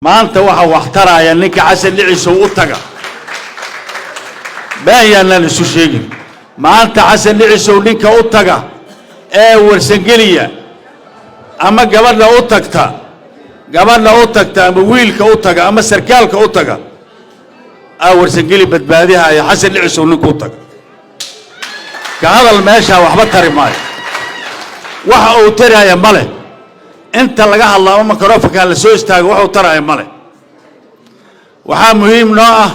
Maanta waxaa wax taraya ninka Xasan Dhicisow u taga. Baayaanaan isu sheegin. Maanta Xasan Dhicisow ninka u taga ee Warsangeliya ama gabadha u tagta, gabadha u tagta ama wiilka u taga ama sarkaalka u taga aa Warsangeli badbaadihaya. Xasan Dhicisow ninka u taga ka hadal meeshaa waxba tari maayo. Waxa uu taraya ma leh. Inta laga hadlo ama microfonka la soo istaago, waxuu taraya ma leh. Waxaa muhiim noo ah,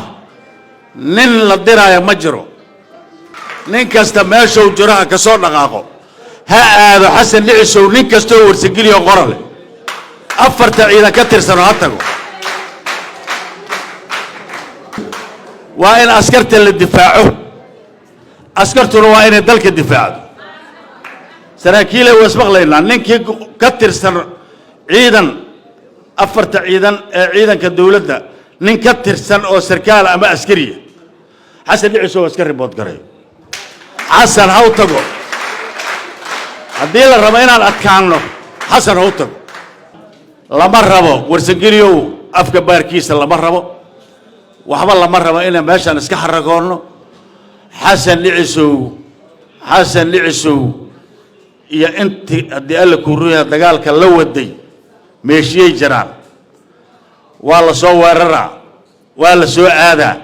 nin la diraya ma jiro. Nin kasta meeshuu jiro ha ka soo dhaqaaqo, ha aado Xasan Dhicisow. Nin kastoo Warsangeliyo qora leh, afarta ciidan ka tirsano, ha tago. Waa in askarta la difaaco, askartuna waa inay dalka difaacdo. Saraakiilay waa ismaqlaynaa. Ninkii ka tirsan ciidan, afarta ciidan ee ciidanka dowladda, nin ka tirsan oo sarkaal ama askariya, Xasan Dhicisow waa iska report gareeyo, Xasan ha u tago. Haddii la rabo inaan adkaanno, Xasan ha u tago. Lama rabo Warsangeliyow afka baarkiisa, lama rabo waxba, lama rabo inaan meeshaan iska xaragoonno. Xasan Dhicisow, Xasan Dhicisow iyo intii haddii Alla kuu runya dagaalka la waday meeshiyay jiraan. Waa la soo weeraraa, waa la soo aadaa,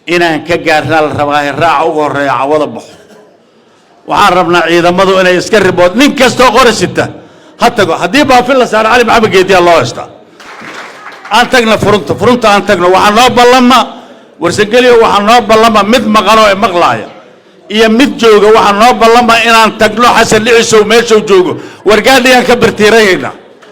inaan ka gaarnaa la rabaa. Raaca ugu horreeya cawada baxo. Waxaan rabnaa ciidamadu inay iska report. Nin kastoo qori sita ha tago. Haddii baafin la saaro, Cali Maxamed Geediyaa loo haystaa. Aan tagna furunta, furunta aan tagno. Waxaa noo ballama, Warsangeliyo, waxaa noo ballama mid maqanoo e maqlaaya iyo mid jooga. Waxaa noo ballama inaan tagno Xasan Dhicisow meeshuu joogo. Wargaadhiyaan ka birtiirayaynaa.